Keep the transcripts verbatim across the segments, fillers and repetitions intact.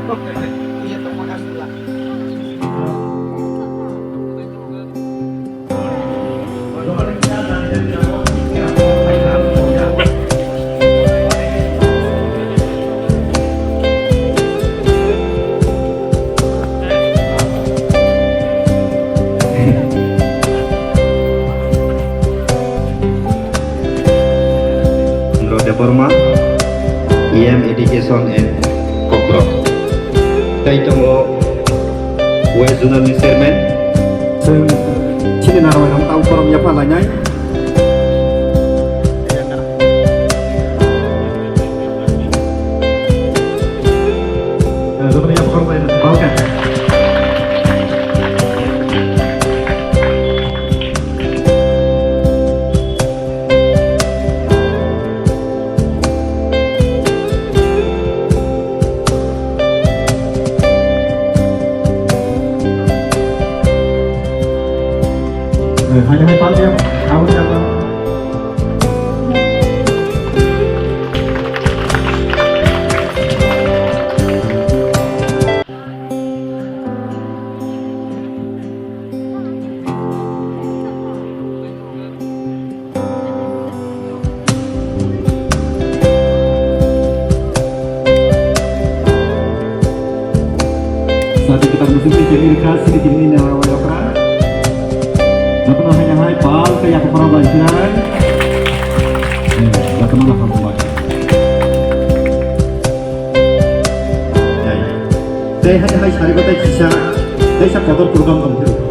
Debbarma, E M Education and Kokrok. Tai tongo West Zonal ni Chairman. Chwng chini narwai rok tau korom yapha lainai. Hai, hai, pal ya. Awas ya, pal. Sati kita musik di sini, kasih di sini, nyawa wajah. Jotono hai hai pal khe yapha phara bai sinai. Eh, jotono no hambai. Tei hai hai sari batai kisa, tei sa kotor program tong phuru.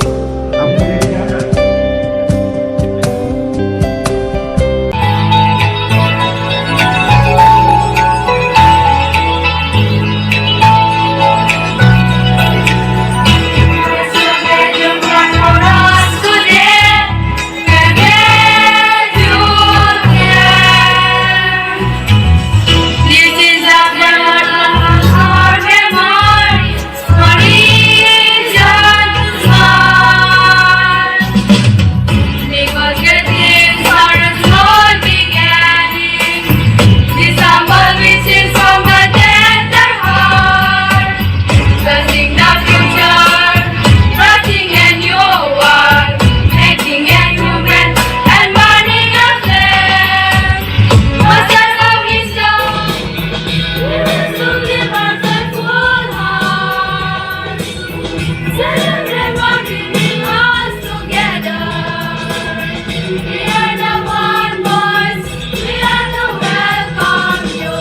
December wishes from the tender heart. Blessing the future, trusting a new world, making a new brand and burning a flame. Master of wisdom, we will soon give our thankful hearts. Celebrate what we bring us together. We are the one voice. We are to welcome you.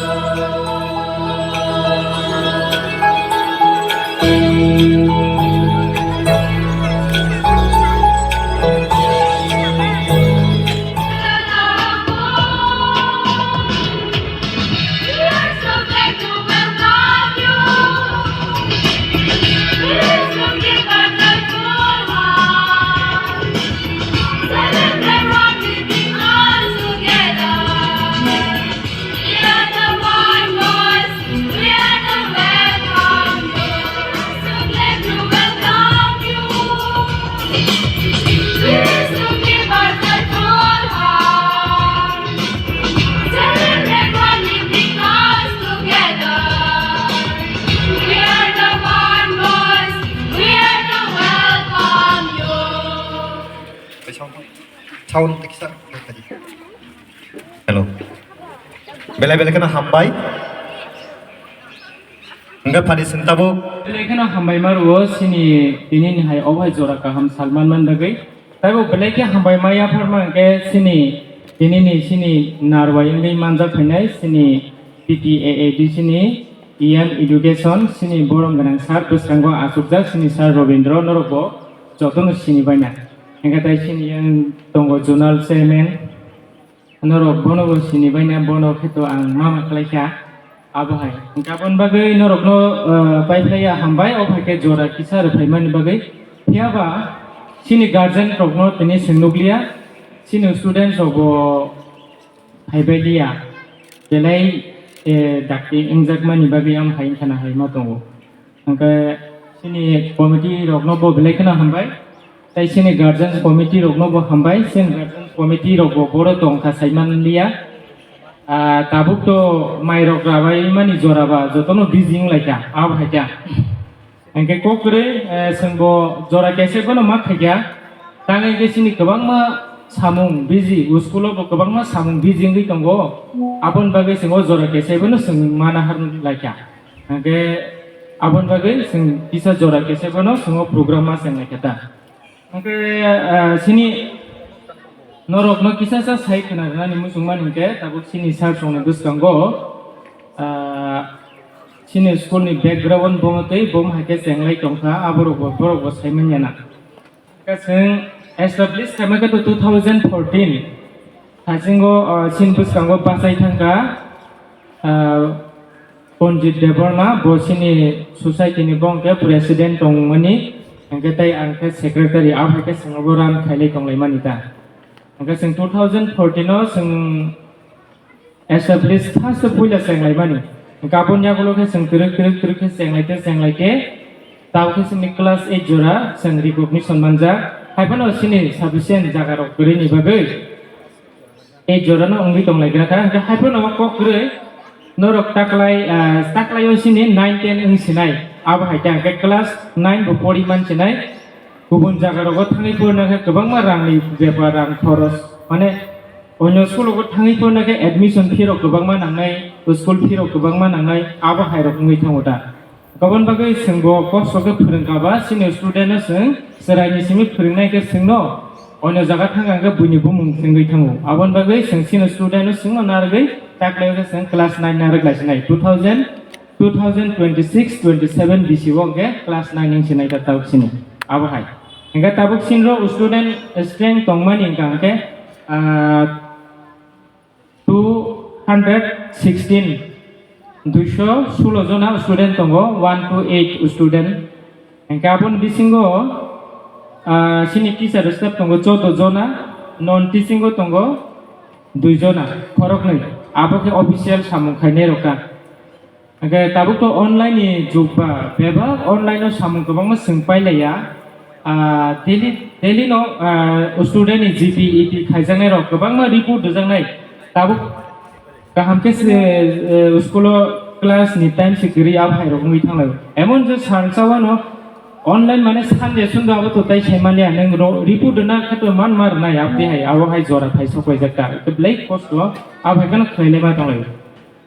We are so glad to welcome you. Please come give us a full heart. Celebrate what we bring us together. We are the one voice. We are the welcome. So glad to welcome you. Please come give us a full heart. Celebrate what we bring us together. We are the one voice. We are the welcome you. Sound, sound, hello. Belai belai kheno hambai. Hingke phadi sini tabuk. Belai kheno hambai ma rwo sini tini ni hai obo hai jora kaham salman man bagwi. Taibo belai khe hambai ma yapharma hingke sini tini ni sini narwai wngwi manjak phainai sini P T A A D C ni E M education sini borom gwnang sir bwskango achukjak sini sir Robindro norokbo jotono sini baina. Hingke tai sini yang tongo zonal chairman. Norok bono bo sini baina, bono khe to ang mama khlai kha. Abo hai. Hingkhe aboni bagwi norokno, eh, paiphlaiya hambai, o hai khe jora kisa rwphaimani bagwi. Phiya ba chini guardian rokno tini swng nukliya, chini students rok bo phaibai liya. Belai, eh, dakti wngjakmani bagwi am hai wngkhana hai ma tongo. Hingke chini committee rokno bo belai kheno hambai. Tai chini guardian committee rokno bo hambai. Chini guardian committee rok bo boro tongkha saiman liya. Ah, tabuk to mairok rabai mani jora ba jotono busy wng lai kha, abo hai kha. Hingke kok kwrwi, eh, chwng bo jora kesek bono ma khaikha. Tang hingke chini kwbangma samung busy, o school o bo kwbangma samung busy wngwi tongo. Aboni bagwi chwng o jora kesek bono chwng mana har lai kha. Hingke aboni bagwi chwng kisa jora kesek bono chwng o program ma cheng lai kha ta. Hingke, eh, chini norokno kisa sa sai khna rwnani muchungmani hingke tabuk chini sir chongni bwskango, ah, chini school ni background bo tei bo hai khe chenglai tongkha, aborok bo, borok bo sai manya na. Hingke chwng establish khaima khe to two thousand fourteen. Haisingo, ah, chini bwskango bachai thangkha, ah, Panjit Debbarma, bo chini society ni bo hingke president tongmani, hingke tei ang khe secretary, abo hai khe chwng bo run khailai tonglaimani ta. Hingke chwng two thousand fourteen o chwng establish first o puila chenglaimani. Hingke aboni yagulo khe chwng twrwk, twrwk, twrwk khe chenglai khe, chenglai khe, tabo khe chwngni class eight jora chwng recognition manjak. Hai phano chini sufficient jaga rok kwrwini bagwi. Tei jorano wngwi tong lai gra kha, hingke hai phano kok kwrwi norok taklai, ah, taklai o sini nine ten wng sinai, abo hai khe hingke class nine bo pori man sinai, kubun jaga rogo thangwi porina khe kwbangma rangni bepar, rang khoros, mane onyo school rogo thangwi porina khe admission fee rok kwbangma nangnai, school fee rok kwbangma nangnai, abo hai rok wngwi thango da. Aboni bagwi chwng bo kosto khe phwrwngkha ba, chini student no chwng chwraini simi phwrwngnai khe chwngno onyo jaga thangkha hwnkhe buini bumung chwngwi thango. Aboni bagwi chwng chini student no chwngno narwgwi taklai khe chwng class nine narwk lai sinai. Two thousand, two thousand twenty-six twenty-seven bisi o hwnkhe class nine wng sinai ta tabuk sini. Abo hai. Hwnkhe tabuk sini rok student strength tongmani hwnkha hwnkhe, ah, two hundred sixteen, duiso sulo jona student tongo, one to eight student. Hingke aboni bisingo, ah, sini teacher staff tongo choudo jona, non teaching o tongo dui jona, khoroknwi. Abo khe official samung khainai rok ta. Hingke tabuk to online ni jug ba, bebak online o samung kwbangma chwng pailaiya. Ah, daily, daily no, ah, student ni G P, E P khaijaknai rok kwbangma report rwjaknai. Tabuk kaham khe se, eh, school o class ni time se kwrwi abo hai rok wngwi thanglai. Emon je sal chawano online mane Sunday sundo abo to tai sai manya, nwng ro-, report rwna khe to man mar nai abo hai, abo hai jora phai sok laijak ta. Belai kosto abo hai kheno khlai lai ma tonglai.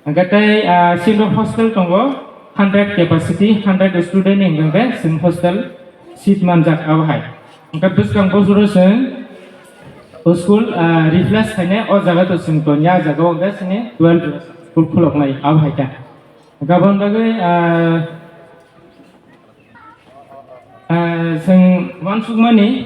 Hingke tei, ah, chini hostel tongo, hundred capacity, hundred student ni hingke chwng hostel seat manjak abo hai. Hingke bwskang bosoro chwng school, ah, replace khainai o jaga to chwng tonya, ah jaga o hingke chini twelve school khuloknai abo hai khe. Hingke aboni bagwi, ah, Ah, chwng uansukmani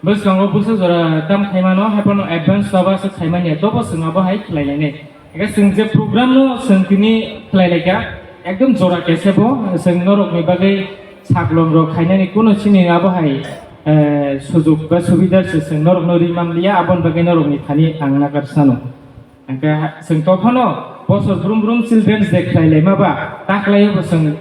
bwskango bwsa jora tam khaimano, haiphano advance chaba se khaimani, tobo chwng abo hai khlai lainai. Ega chwng je program no chwng tini khlai laikha, ekdom jora kesebo chwng norokni bagwi saklom rok khainani kuno chini abo hai, eh, sujuk ba subida se chwng norokno ri manliya, aboni bagwi norokni thani ang nakar sano. Hingke ha-, chwng tophano bosor brum brum Children's Day khlai laima ba, ta khlai bo chwng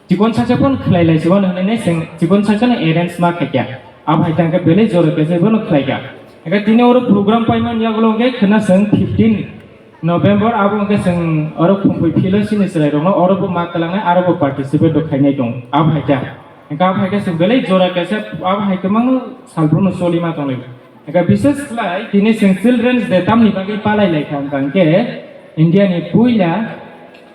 Chikon saksa phone khlai lai se, wano hinwi nai chwng chikon saksa no arrange ma khaikha. Abo hai tangkhe belai jora khe se bono khlaikha. Hingkhe tini oro program paimani yagulo hingkhe khwna chwng fifteen November, abo hingkhe chwng oro Khumpui field o chini chwrairokno oro bo ma kwlangnai, aro bo participate rok khainai tongo. Abo hai kha. Hingkhe abo hai khe chwng belai jora khe se, abo hai kwbangma salbrumno choli ma tonglai. Hingkhe bishes khlai tini chwng Children's Day tamni bagwi palai lai kha hwnkha hingkhe India ni puila,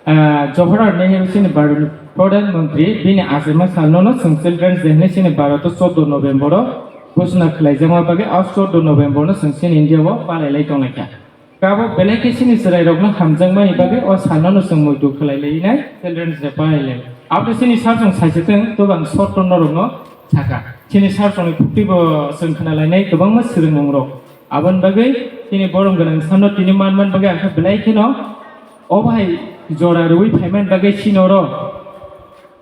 ah, Jawaharlal Nehru chini Bharat ni Pradhan Mantri bini achaima salno no chwng Children's Day hinwi chini Bharat o choudo November o ghosna khlaijakma bagwi o choudo November no chwng chini India o palai lai tong lai kha. Kabo belai khe chini chwrairokno hamjakmani bagwi o salno no chwng muitu khlai lai nai Children's Day palai lai. Abo chini sar chwng saisithwng, tobang short term norokno sakha. Chini sar chwngni khukti bo chwng khna lainai kwbangma swrwngmungrok. Aboni bagwi chini borom gwnang sano tini man man bagwi ang khe belai kheno o bahai jora rwui phaiman bagwi chini oro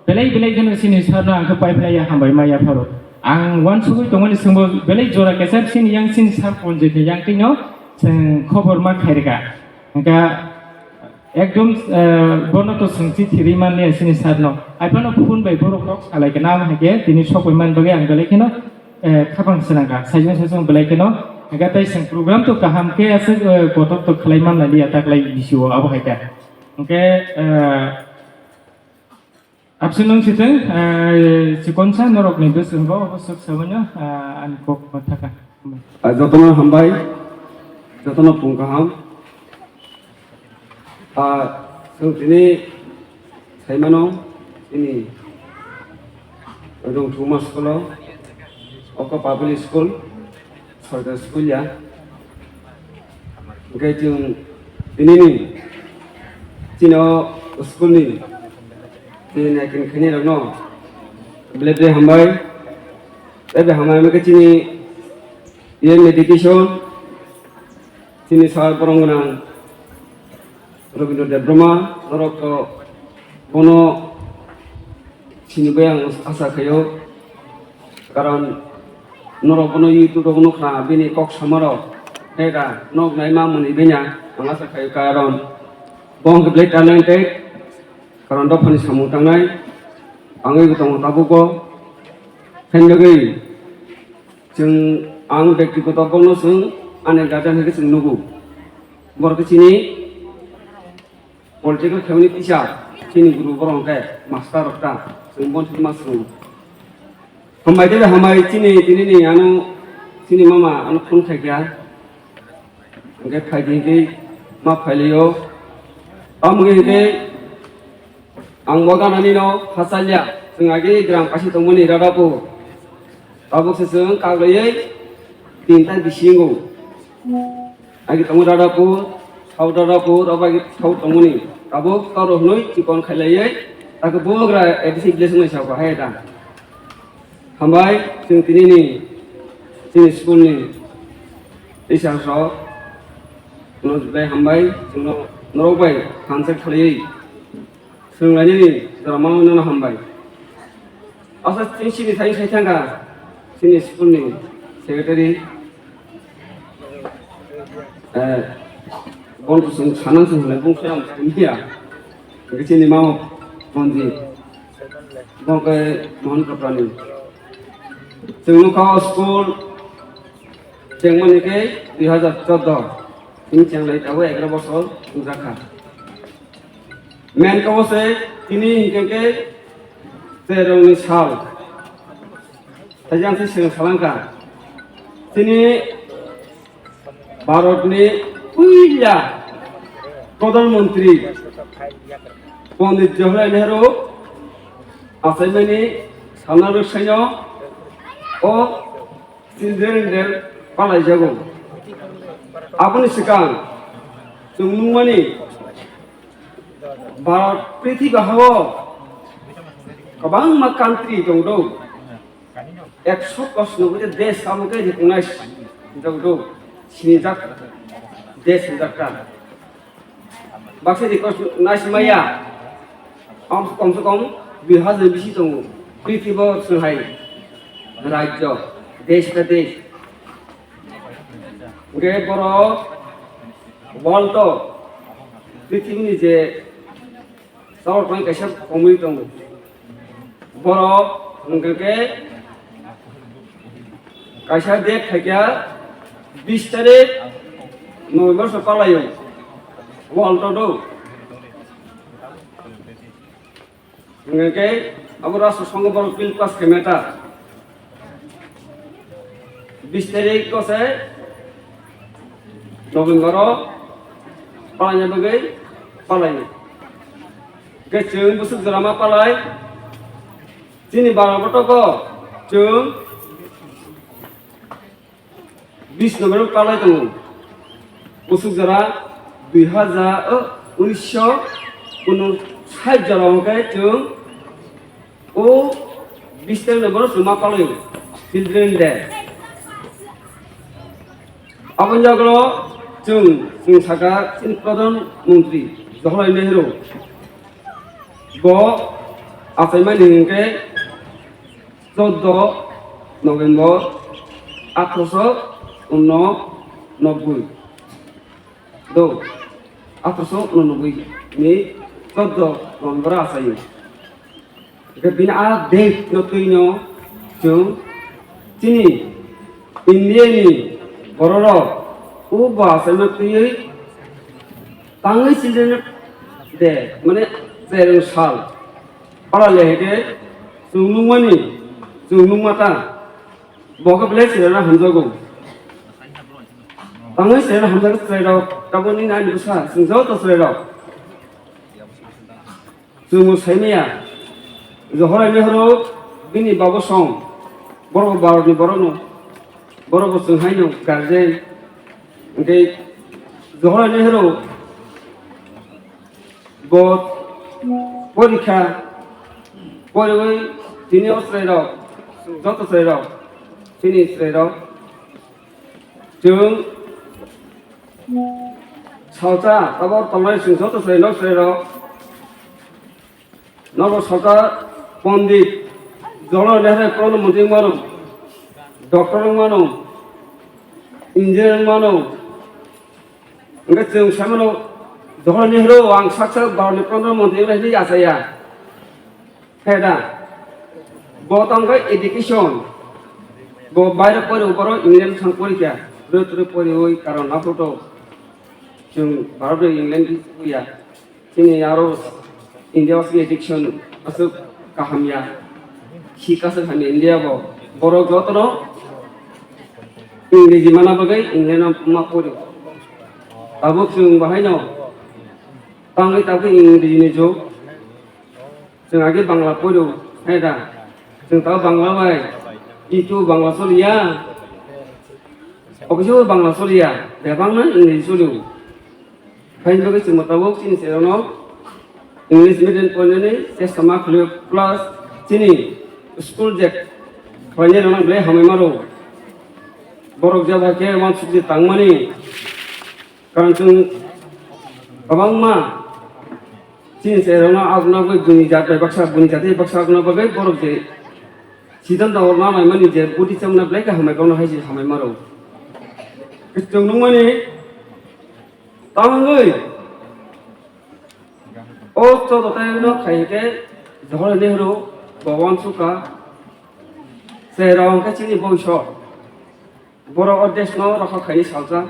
belai belai kheno chini sarno ang khe paiphlaiya, hambai maya pharo. Ang uansugui tongmani chwngbo belai jora kesa chini yang chini sar Ponjit ni yang twino chwng khobor ma khairika. Hingkha ekdom, eh, bono to chwng chithi ri manliya chini sarno. Aiphano phone bai borok kok salai khe nam hai khe tini sokoi man bagwi ang belai kheno, eh, khapang swnangkha. Saijwng saijwng belai kheno Hingke tei chwng program to kaham khe aswk, eh, kotor to khlai man lai liya ta klai bisio abo hai khe. Hingke, eh, absent nung sitwng, eh, chikonsa norok ni bwswk bo abo swk sabaino, eh, ani kok ma thaka. Ah, jotono hambai, jotono pung kaham. Ah, chwng tini saimano, chini Rungthuma school-o, oko public school, sorkar school ya. Hingke chwng tinini chini o school-ni chini naikin khainai rokno belai belai hambai. Tei belai hambai hwnba khe chini E M education, chini sir borong gwnang Rabindra Debbarma, norok to bono sinibai ang asa khaio, karon norok bono YouTube rok nukha, bini kok samarok, heda nok nai ma mwnwi benya ang asa khaio, karon bo hwnkhe belai talented, karon dophani samung tangnai, ang ego tongo tabukbo, phendagwi. Chwng, ang bektigoto borokno chwng ani guardian hai khe chwng nugo. Borok khe chini political family teacher, chini guru borok hwnkhe master rok ta, chwng bono ma chwng. Hambai tei hambai chini, tini ni ano chini mama ano phone khai kha. Hwnkhe phai di hwnkhe ma phai lai o. Tamo hwnkhe ang bo gana nino hachalya. Chwng agi gram kaisa tongmani Radhapur. Tabuk se chwng kaglaiwi tinta bisingo. Agi tongo Radhapur, South Radhapur, abo agi South tongmani. Tabuk toro hwnwi chikon khailaiwi, tabuk bugra A D C village wngwi sabo hai da. Hambai, chwng tinini, chini school ni teacher rok, no bai hambai, chwngno norok bai handshake khlaiwi. Swrwnglainani jora mano nono hambai. Asa chini sini sai sai thangkha chini school ni secretary, eh, bon kusung sanang sung hwnwi bung soyang sung ya. Hwnkhe chini mama Bonji, bongke Mohon Kaprani. Chwng nukha o school chengmani khe dui hazar chordo. Chini chenglai tabuk egaroh bosor wngjakha. Main kabo se tini hinkhe khe cherongni sal. Tei ang se swrwng salangkha. Chini Bharatni puila Pradhan Mantri Pondit Jawaharlal Nehru achaimani sana rwksaino o Children Day palaijago. Aboni swkang chwng nukmani Bharat prithibi hao kwbangma country tongdo. Ekso kosno bwde desh amo khe recognize tongdo. Sinijak desh hinjak ta. Baksa di kos naisimaya. Kom, kom se kom dui hazar bisi tongo. Prithibo swnghai rajyo, desh ta desh. Hwnkhe borok world o prithibini je chawrokno kaisa komui tongo. Borok hwnkhe kaisa date khaikha bis tarik November se palaio. World o do. Hwnkhe abo Rashtra Sangha borok bill pass khaimata. Bis tarik o se November o palaina bagwi palaio. Hwnkhe chwng bwswk jora ma palai. Chini bara botogo chwng bis November palai tongo. Bwswk jora dui hazar, o, unisho unsait jora hwnkhe chwng o bis November chwng ma palai Children Day. Aboni jagoro chwng, chwng saka chini Pradhan Mantri Jawaharlal Nehru bo achaimani hwnkhe chordo November athroso unonobboi. Do, athroso unonobboi ni chordo November achaio. Hwnkhe bini a date no twino chwng chini India ni Bororok o bo achaima twiwi tangwi children de mane chereng sal para lehai de chwng nukmani chwng nukma ta bo khe belai chwrairok hamjago. Tangwi chwrairok hamjago chwrairok tabuk nini ani bwsa chwng joto chwrairok. Chwngno saimaya, Jawaharlal Nehru bini babo song, borok Bharatni borokno, borokbo chwng haino guardian. Hwnkhe Jawaharlal Nehru bo porikha poriwi tini o chwrairok, joto chwrairok, tini chwrairok, chwng salsa abo tongnai chwng joto chwrairok, chwrairok. Nogo salsa pondit, Jawaharlal Nehru Pradhan Mantri wngmano, doctor wngmano, engineer wngmano. Hwnkhe chwng saimano Jawaharlal Nehru ang sak sak Bharatni Pradhan Mantri wngna hinwi achaya. Khe da, bo tongkha education, bo baire poriwi borok England thang porikha, bwrwi twrwi poriwi karon aphuto chwng Bharat bai England ya. Chini aro India o chini education aswk kaham ya. Sikha aswk hamya India bo. Borok jotono Ingreji mana bagwi England o ma pori. Tabuk chwng bahaino tangwi tabuk Ingreji ni jug. Chwng age Bangla pori hai da. Chwng tabuk Bangla bai itu Bangla soliya. Office o Bangla soliya. Bebak na Ingreji solio. Haini bagwi chwng tabuk chini cherokno English medium porinani chesta ma khlaiwi plus chini school je khlainai rokno belai hamai maro. Borok jeba khe uansukjak tangmani karon chwng kwbangma chini cherokno abuna bagwi buini jat bai baksa buini jat bai baksa abuna bagwi borok je siddhanto ma maimani je buti chamna belai khe hamai kokno hai se hamai maro. Chwng nukmani Tamungwi o chodotaino khai hwnkhe Jawaharlal Nehru, Bhawan Sukha, cherok hwnkhe chini boiso. Borok o desh no rokha khaini salsa.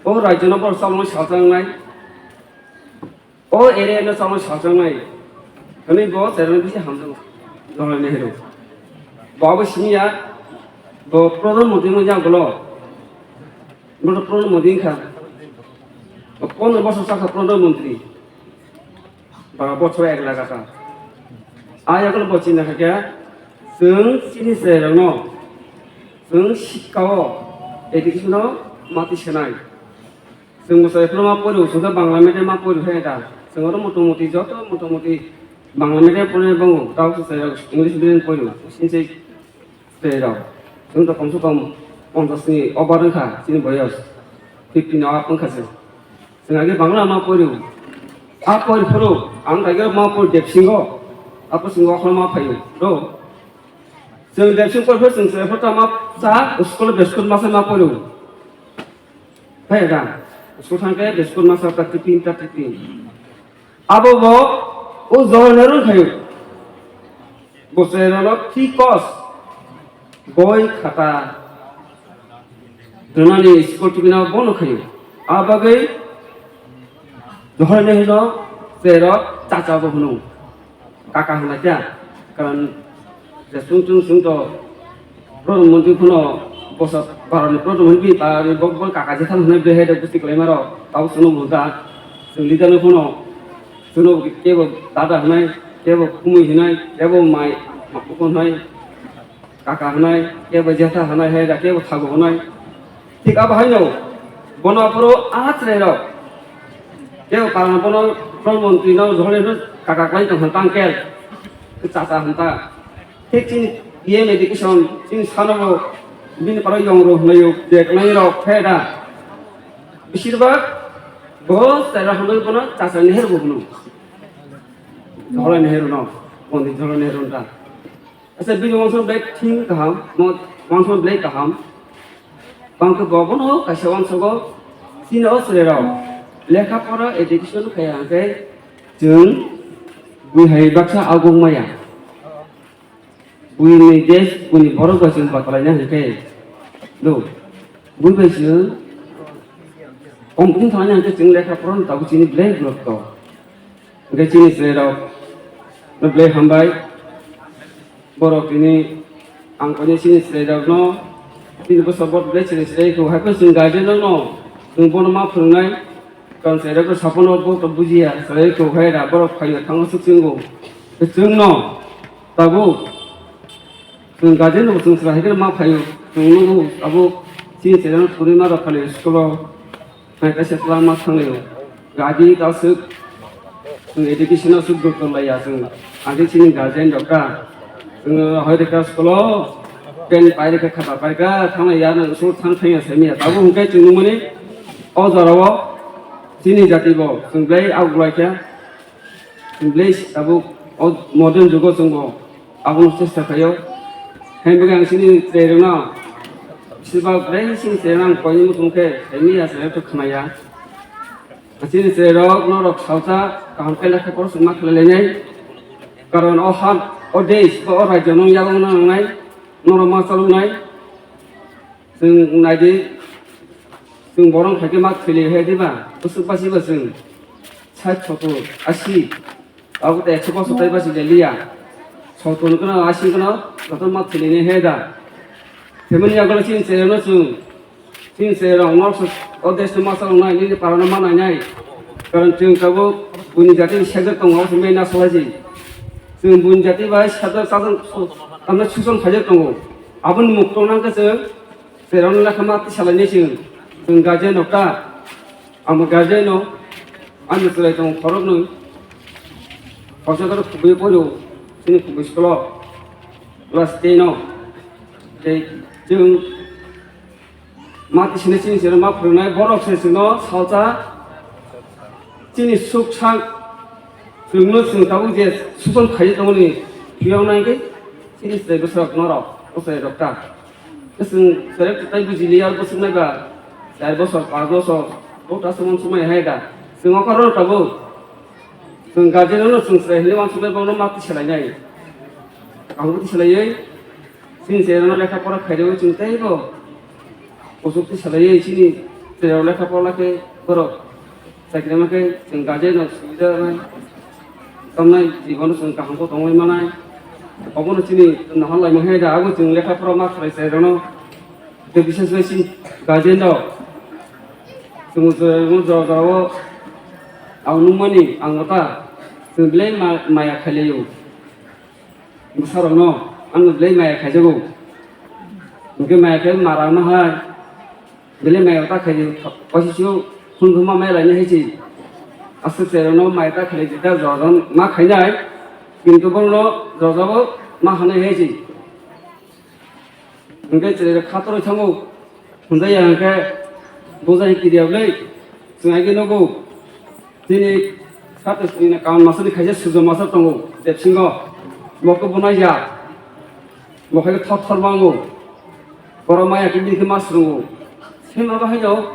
O rajyo no borok chamani salsa wngnai. O area no chamani salsa wngnai. Hwnwi bo cherokno bisi hamjago Jawaharlal Nehru. Bo abo simi ya, bo Pradhan Mantri wngya ulo. Bo to Pradhan Mantri wngkha. Pondro bosor chakha Pradhan Mantri. Bara bosor ek lagata. A yakhwlwi bo chini hakhe chwng chini cherokno chwng sikka o education o mati senai. Chwng bwsai phano ma pori, chwng khe Bangla medium ma pori phai da. Chwng oro motamuti joto motamuti Bangla medium pori bango. Tao se English medium pori. Sinse Tei rok, chwng to komse kom ponchas ni over wngkha chini boyos, fifty ni up wngkha se. Chwng age Bangla ma porio. A pori phuru ang dagi ma pori Depsingo, apo singo akhor ma phaio. Do. Chwng Depsing pori phuru chwng se phota ma cha school beskut ma se ma porio. Phai da. School thangke beskut ma sa ta tiffin ta tiffin. Abo bo o Jawaharlal Nehru khayo. Bo cherokno free course boi khata rwnani school tubina bono khayo. A bagwi Jawaharlal Nehru no cherok chacha bo hwno. Kaka hwnlai kha. Karon je chwng chwng chwng to Pradhan Mantri phano bwsa Bharatni Pradhan Mantri bini ta bo bo kaka je thang hwnwi behai de gusti kwlai maro. Tabo chwngno bo da. Chwng leader no phano chwngno kebo dada hwnai, kebo kumui hwnai, kebo mai, mai hwnai, kaka hwnai, kebo jetha hwnai, hai da kebo thago hwnai. Thik abo haino bono aphuru a chwrairok tei parang bono Pradhan Mantri no Jawaharlal Nehru kaka kwlai tong hwn tang kel, chacha hwn ta. Thik chini P M education chini sano bo bini paro yong rw hwnwi je kwlai rok phe da. Besir bak bo chwrairok hwnwi bono chacha Nehru bo hwno. Jawaharlal Nehru no, Pondit Jawaharlal Nehru ta. Asa bini wansuk belai thing kaham, mo-, wansuk belai kaham. Bangkhe bo bono kaisa wansugo, chini o chwrairok lekha pora education khaya hwnkhe chwng bui hai baksa aguk maya. Buini desh, buini borok bai chwng bakalaina hwnkhe do. Bui bai chwng company thangna hwnkhe chwng lekha poro no tabuk chini belai gurukto. Hwnkhe chini chwrairok no belai hambai. Borok tini ang koni chini chwrairokno tini bwsa bot belai chini chwrai kho. Haikhe chwng guardian rokno chwng bono ma phwrwngnai. Karon chwrairokno sapono bo to bujiya. Chwrai kho hai da borok phaio thango swk chwngo. Chwngno tabuk chwng guardian rok chwng chwrai hai ma phaio. Chwng nugo abo chini chwrairokno phwrwngma rok phani school o. Hai kaisa kwlangma thanglaio. Gadi ta swk, chwng education o swk doctor laiya chwng. Adi chini guardian rok ta. Chwng hoi rwkha school o, pen pai rwkha, khata pai rwkha, thanglaiya, nang school thang thangya saimanya. Tabuk hwnkhe chwng nukmani o jora o chini jati bo chwng belai aguglai kha. English tabuk o modern jugo chwngbo abono chesta khaio. Haibagwi ang chini chwrairokno, bisiba belai chini chwrairokno ang koimung tongkhe, haini ya chwrairok khnaya. Chini chwrairok norok salsa kaham khe lekha pora swngma khlailainai. Karon o ha, o desh ba o rajyo nung yago nangnai, norok ma chaloknai. Chwng naidi, chwng borok hai khe ma thwili hai diba, bwswk basiba chwng sait, sottor, asi, abo tei ekso bosor tei basi liya. Sottor ni gana, asi ni gana, joto ma thwili ni hai da. Thwimani yagulo chini chwrairokno chwng, chini chwrairok no o desh no ma chaloknai, nini para no ma nainai. Karon chwng tabuk buini jati ni sejak tongo, abo se mena salaiji. Chwng buini jati bai sajak, sajak, tamni suson khaijak tongo. Aboni mukto nang khe chwng Chwrairokno lekha ma tisalainai chwng, chwng guardian rok ta, amo guardian no, ani chwrai tongo khoroknwi, kosa khoro khubui porio, chini khubui school o, class ten o, tei chwng ma tisinai chini chwrairok ma phwrwngnai, borok se chwngno salsa, chini suk sak, chwngno chwng tabuk je suson khaiwi tongmani, phiyok nai khe chini chwrai bwsarok norok, bwsai rok ta. Chwng select tai buji liya, bwswk nai ba char bosor, panch bosor, o ta sumon sumai hai da. Chwng o karon tabuk. Chwng guardian no chwng chwrai hinwi uansuk bai bono ma tisalai nai. Ang bo tisalaiwi chini chwrai no lekha pora khairwi chwng tei bo kuchuk tisalaiwi chini chwrai lekha pora khe borok. Chakri ma khe chwng guardian rok subida nai, tamnai jibono chwng kaham khe tongwi manai. Obono chini nahar laimung hai da, abo chwng lekha pora ma khlai chwrai rokno. Tei bises bai chini guardian rok chwng chwrairokno jora jora o ang nukmani ang ta chwng belai ma-, maya khailaiyo. Bwsarokno ano belai maya khaijago. Hwnkhe maya khe ma rangma hai, belai maya ta khaidi, waisa sio phunukma maya lainai hai se. Aswk chwrairokno maya ta khaidi ta jora jora ma khainai, kintu bono jora jora bo ma hanai hai se. Hwnkhe chwrairok khatorwi thango. Hwnjaya hwnkhe bujai kiriya bwlwi chwng hai khe nugo. Chini sate chini kaam masani khaisa Sujo masa tongo, Debsingo. Bo khe bo naija. Bo khe thor thor mango. Borok maya khe bini khe ma swrwngo. Sima bahaino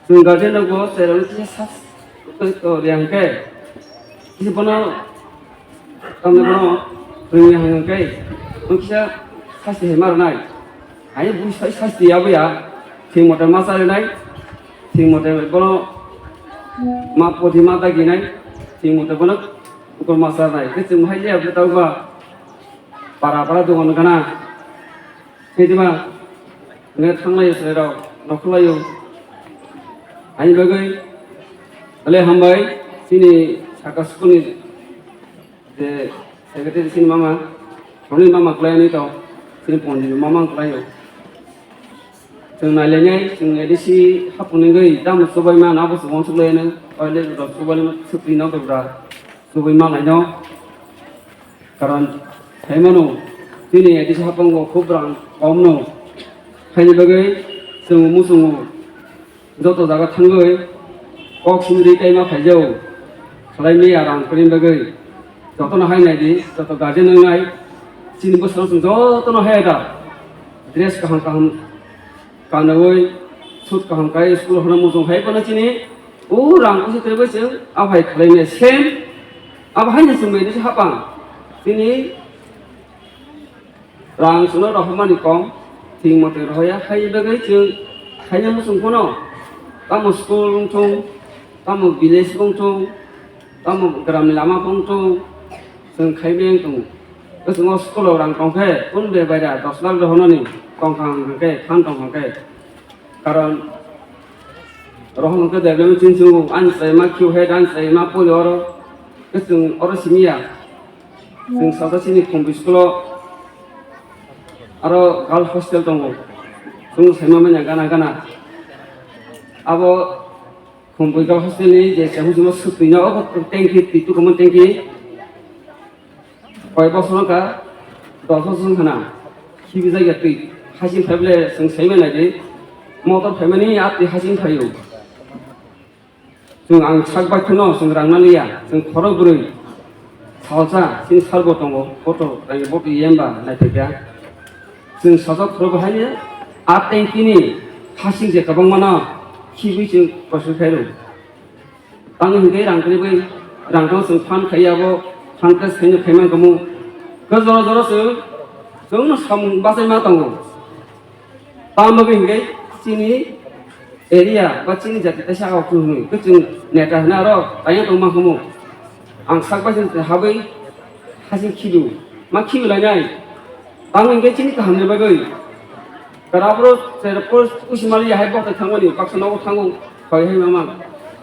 chwng guardian rokbo chwrairokno kisa sas to, to rwya hwnkhe. Kisa bono Tamni bono rwngya hwnkhe, wng kisa sasti hai ma rwnai. Hai bui sai sasti ya bo ya, thik mote ma cha rwnai, thik mote bono ma poti ma dagi nai, thik mote bono ukol ma cha rwnai. Khe chwng hai liya bwtang ba para para dogan gana. Khe dima, hwnwi thanglaio chwrairok, nokhorlaio. Ani bagwi, ale hambai, chini saka school ni je secretary chini mama, hwnwi mama kwlai ani to, chini pondit mama kwlaio. Chwng nailainai, chwng A D C hapung nungwi tamo chubaima, abo se uansuk laino, oile rok chubaima, chukri no, chubaima laino. Karon, hai mano, chini A D C hapango khub rang kom no. Haini bagwi chwng muchungo joto jaga thangwi kok sumri kaima phaijao. Khlai maya rang kwrwini bagwi. Jotono hai nai di, joto guardian wngnai. Chini bwskango chwng jotono hai da. Dress kaham kaham kanwi, suit kaham kai, school hano muchung hai phano chini o rang kusi twi bai chwng a hai khlai maya same. Abo haino chwng bai di hapang. Chini rang chwngno rohormani kom, thik mote rohorya, hai bagwi chwng Khaina muchung phano, tamo school wng thung, tamo village wng thung, tamo gramni lama wng thung, chwng khaiwi wng tongo. Bwskango school-o rang tong khe, kun be baira dos lakh rohornani tong kha hwn khe, phan tong kha khe. Karon rohorno khe development chini chwngo, ani chwrai ma khiu hai, ani chwrai ma pori oro, khe chwng oro simi ya. Chwng saka chini Khumbi school-o aro girls hostel tongo. Chwng saima manya gana gana. Abo Khumbi girls hostel ni je chahung chuma swtwi no obo tanki twi tukumo tanki. Koi bosor wngkha dos bosor wngkha na. Khibi jagya twi hasing phaible chwng saima naidi. Motor phaimani a twi hasing phaio. Chwng ang sak bai kheno chwng rang naliya, chwng khorok bwrwi salsa chini sar bo tongo, photo rang bo twi yemba naithokya. Chwng sajak khorok bo haino a tanki ni hasing je kwbangma no khibwi chwng koso khairo. Tamo hinkhe rang kwrwi bai rang tong chwng phan khaiya bo phan khe saino khaiman kamo. Khe jora jora chwng chwngno samung bachaima tongo. Tamo bagwi hinkhe chini area ba chini jati kaisa agok hwnwi kwchwng neta hwnwi aro taiya tongma hwnmo. Ang sak bai se habwi hasing khidu ma khidu lainai. Tamo hinkhe chini kahamni bagwi kwrapro cherepro usi mali yahai bokthai thangmani baksa nogo thango hoi hai mama.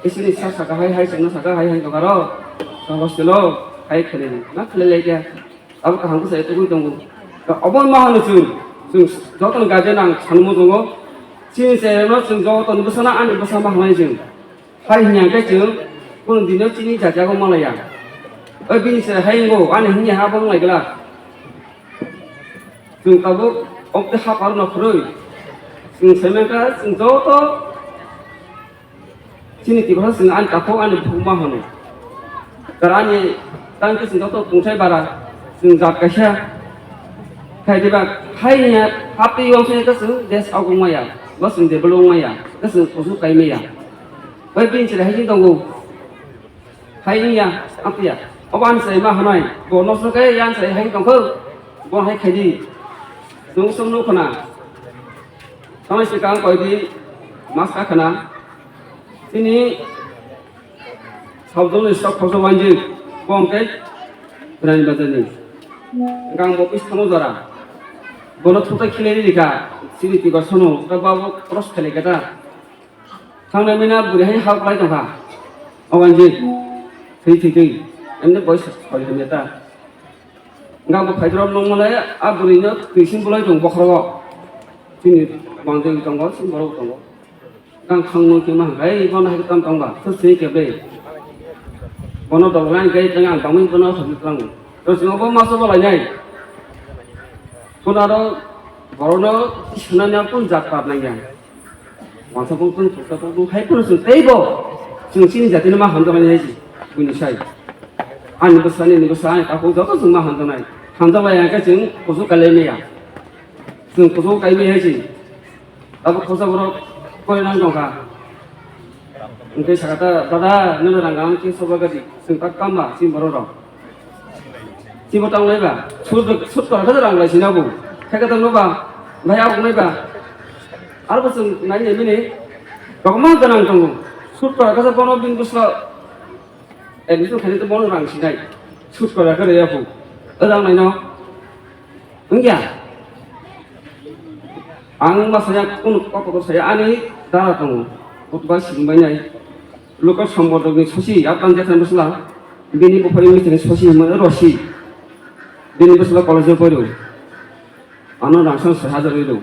Isini sa saka hai hai chengna saka hai hai tongaro. Hostelo hai khelai ma khelai laikya. Abo kaham khe sai tugui tongo. Obo ma hano chwng, chwng joto ni guardian ang sanmo tongo. Chini chereno chwng joto ni bwsano ani bwsa ma hwnwi chwng. Hai hwnwi ang khe chwng kunu dino chini jajago malaya. Oi bini se hai ngo ani hwnwi ha bo nai gla. Chwng tabuk okte ha par no khurui. Chwng sai mankha chwng joto Chini Tiprasa chwng ani takhuk ani bukhuk ma hwno. Tara ani tang khe chwng joto tongthai bara chwng jat kaisa. Khai diba hai ya haptwi wng sini khe chwng desh agong maya, bo chwng develop maya, khe chwng kusu kai maya. Bai bini chwrai hai tongo. Hai ya, apya. Obo ani chwrai ma hwnai. Bo nosto khe yan chwrai hai tongkho. Bo hai khai di. Chwng chwng nuk khna. Tamo se kang koi di mas ka khna. Chini sabjoni sok khosok wanjwi, bo hwnkhe Rani Bazarni. Gang bo bis thangno jora. Bono thutai khilai rikha, chini tiba sono, ta babo cross khilai kha ta. Thangnai mina bwrwi hai hao kwlai tongkha. O wanjwi, thwi thwi thwi. Emne boy soi hamya ta. Gang bo phaidrom nongmalai, a bwrwino twi sing bolai tong bokhrogo. Chini wanjwi tongo, chini borok tongo. Tang khangno khe ma hai, bono hai tam tong ba, thus se ke be. Bono dol ngai gai tang ang bangwi bono hoi tang. To sing obo ma so bolai nai. Kunaro borono sina nya kun jat par nang yang. Wansa pung tung, thuksa pung tung, hai kun sung tei bo. Sung sini jati ma ham jama nai ji. Kuni sai. Ani bwsani, ni bwsani, ta ko joto sung ma ham janai. Ham jama yang ka sung kusu kalai me ya. Sung kusu kai me hai ji. Abo khosa borok koi nang tongkha. Hwnkhe sakha ta, "Dada, nini rang ang khe soba gadi, chwng tak tamba, chini borok rok." Chibo tang lai ba, sut, sut kora khe rang lai sina bo. Khe khe tang ba, bai abuk nai ba. Aro bo chwng nai nai mini, rok ma ganang tongo. Sut kora khe bono bini bwsla admission khainai to bono rang sinai. Sut kora khe rw ya bo. O rang nai no. Wngya. Ang ma saya kunu kok kok saya ani dara tongo. Kotba sing bai nai. Lokal sambodok ni sosi, apan jathan bwsla. Bini buphari ni sosi hwnma Rosi. Bini bwsla college o poiro. Ano rang san soi hajar wi do.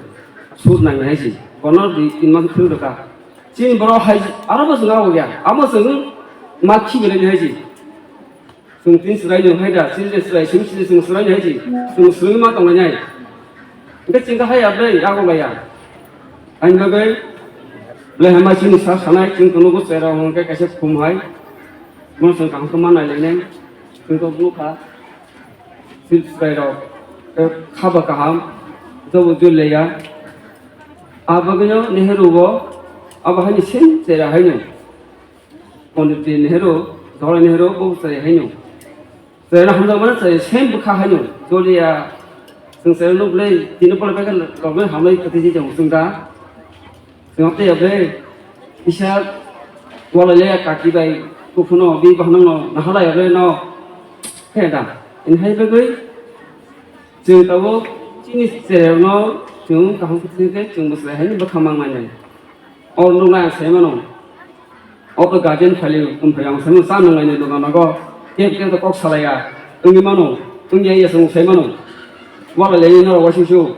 Sut nang nai si. Bono di tin mas phil doka. Chini borok hai aro bo chwng abo ya. Abo chwng ma khi belai hai si. Chwng tin chwrai nwng hai da, chini je chwrai, chini chini chwng chwrai nwng hai ji, chwng chwrai ma tong nai. Hingke chwng khe hai ya ble, yago laya. Ani bagwi, ble hama chini sa sanai, chwng kono bo chwrai rok hingke kaisa khum hai. Mo chwng kaham khe ma nai lai nai. Chwng to nukha. Chini chwrai rok, eh, khaba kaham, jobo jul leya. A bagwino Nehru bo, abo haini sen chwrai haino. Pondit Nehru, Jawaharlal Nehru, bo chwrai haino. Chwraino hamjakmani chwrai same bwkha haino. Joliya, chwng chwraino belai tini polai bai khe rokno hamlai kwtwi se tongo chwng da. Tei abo isa wala le kaki bai kuphano bi bahanang no nahalai abo no. He da. In hai bagwi chwng tabuk chini chereng no chwng kaham khe chwng bwsai hai bwkha mang manya. O nuknai ang sai mano. O to guardian phali, um phali ang sai mano, sa nang lainai dogan rogo. Kebo kebo to kok salaiya. Wngwi mano. Wngya ya chwng sai mano. Wala le no waising su.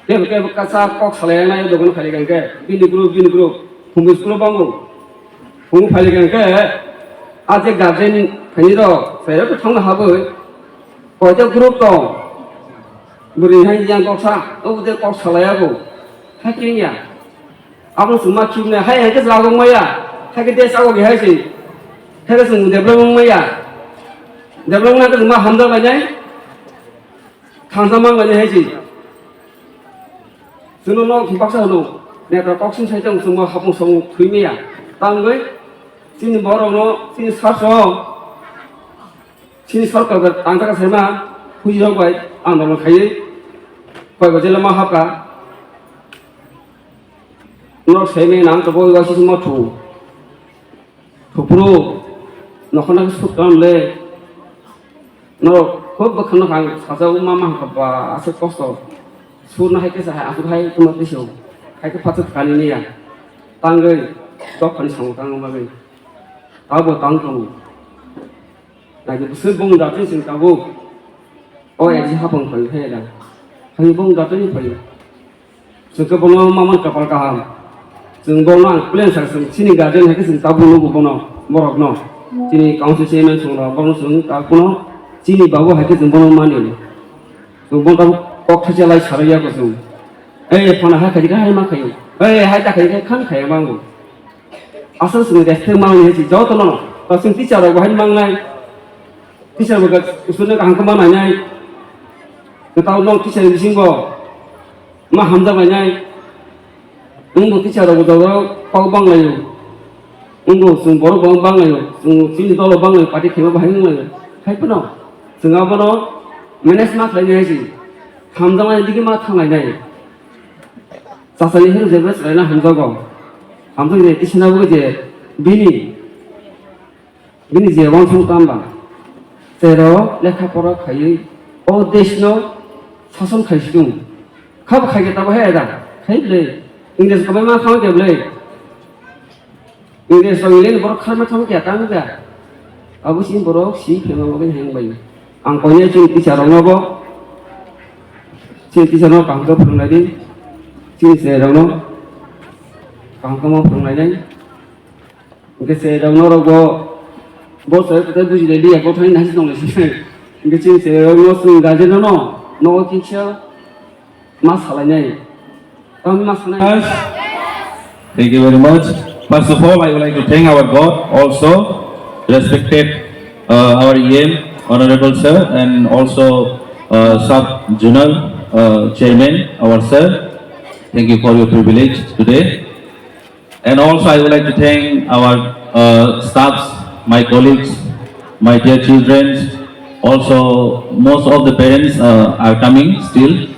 Kebo kebo kasa kok salaiya nai dogan phali kangke. Bini group, bini group. Humus group bango. Hum phali kangke. A je guardian phani ro. Sai ro to thangna haboi. Koita group tong. Bwrwi hai yang kok sa. O de kok salaiya bo. Hai kengya. Abo chwng ma khibna hai hai khe jago maya, hai khe de chago hai se. Hai khe chwng development maya. Development khe chwng ma hamjak lainai. Khangsa mang lainai hai se. Chwngno nok baksa hwno. Neta kok sing sai tong chwng ma hapung song thui maya. Tangwi chini borok no chini sarso. Chini sorkar bai tangtaka saima hujirok bai andolon khaiwi koi bojela ma hapka. Norok saimai nang tabo waisisi mothu. Thupru nokhorna khe sut kalam le. Norok khub bwkhano kang sajao ma ma hapka ba aswk kosto. Surna hai khe sa hai aswk hai tuma tisu. Hai khe phatswk kani niya. Tangwi dophani samung tangma bagwi. Tabo tang tongo. Naidi bwswk bong datwi chwng tabuk. O exam hapang phai khe da. Hai bong datwi phai. Chwng khe bono mamon kapal kaham. Chwng bono ang plan sa chwng chini guardian hai khe chwng tabuk nugo bono borok no. Chini council chairman chwng rok bono chwng tabuk no chini babu hai khe chwng bono mani. Chwng bono tabuk kok thaisa lai sarwi ya ko chwng. Ei phana hai khai khe hai ma khayo. Ei hai ta khai khe khan khaya mango. Aswk chwng respect mangnai hai se jotono, ba chwng teacher rok bo hai mangnai, teacher bo usulni kaham khe ma nainai, kwtal nok teacher ni bisingo ma hamjak lainai, wngbo teacher rok bo joto kok banglaio, wngbo chwng borok bo banglaio, chwng chini dolo banglaio, party khaima bo hai wnglaio, hai phano chwng abono manage ma khlainai hai se, hamjaknai digi ma thanglainai. Chasani hero je bes raina hamjago. Hamjak je tisana bo je bini, bini je wansuk tamba. Tero lekha pora khaiwi o desh no sason khai sidung. Khab khai ke tabo he da. Khai ble. English ko ma kham ke ble. English rok English borok kharma thang kya tang kya. Abo si borok si phema bagwi hang bai. Ang koine chini teacher rokno bo. Chini teacher rokno kaham khe phwrwngnai di. Chini cherrai rokno kaham khe ma phwrwngnai nai. Hingke cherrai rokno rok bo. Bo sai khe buji lai di ya, bo thani nasi tong lai si. Hingke chini cherrai rokno chini guardian rokno nogo kisa. Ma salainai. Tamo ma sanai. Thank you very much. First of all, I would like to thank our God also, respected, uh, our E M, Honorable Sir, and also, uh, Sub Zonal, uh, Chairman, our Sir. Thank you for your privilege today. And also, I would like to thank our, uh, staffs, my colleagues, my dear children. Also, most of the parents, uh, are coming still.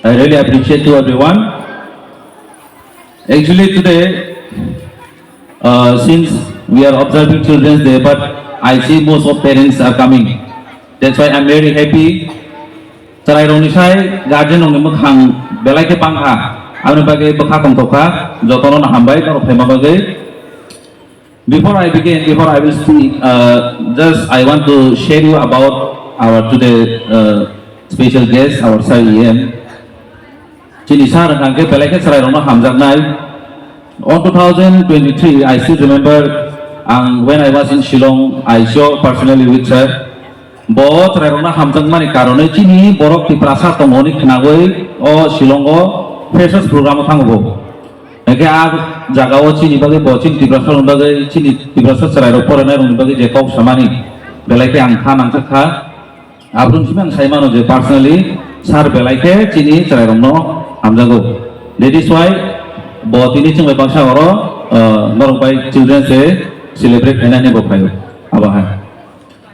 I really appreciate to everyone. Actually, today, uh, since we are observing Children's Day, but I see most of parents are coming. That's why I'm very happy. Chwrairokni sai guardianrokni mwkhang belai khe bangkha, aboni bagwi bwkha tongthokha, jotono no hambai norok phaima bagwi. Before I begin, before I will speak, uh, just I want to share you about our today, uh, special guest, our Sir E M. Chini sir hwnkha khe belai khe chwrairokno hamjaknai. On two thousand twenty-three, I still remember, ang, when I was in Shillong, I saw personally with sir. Bo chwrairokno hamjakmani karonwi chini borok Tiprasa tongo hwnwi khwnagwi o Shillongo freshers program-o thango bo. Hwnkhe a jagao chini bagwi bo chini Tiprasarokni bagwi, chini Tiprasa chwrairok porainairokni bagwi je kok samani belai khe ang kha nangkha kha. Aboni simi ang sai mano je personally sir belai khe chini chwrairokno hamjago. That is why bo tini chwng bai baksa oro, uh, norok bai Children's Day celebrate khainani bo phaio. Abo hai.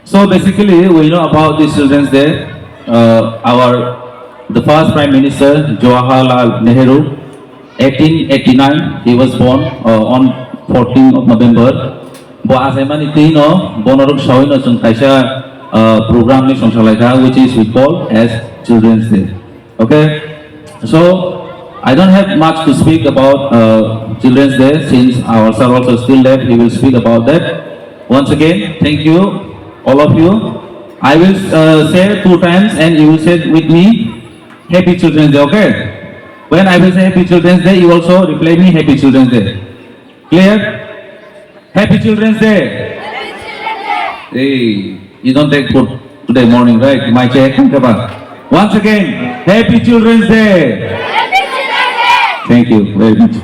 So basically, we know about this Children's Day. Uh, our, the first Prime Minister, Jawaharlal Nehru, eighteen eighty-nine, he was born uh, on fourteenth of November. Bo achaimani twi no bonorok sawi no chwng kaisa uh, program ni songsa laikha, which is we call as Children's Day. Okay, so I don't have much to speak about uh, Children's Day since our sir also still left. He will speak about that. Once again, thank you, all of you. I will uh, say two times and you will say with me, Happy Children's Day, okay? When I will say Happy Children's Day, you also reply me Happy Children's Day. Clear? Happy Children's Day. Hey, you don't take food today morning, right? My check, come on. Once again, Happy Children's Day. Thank you very much.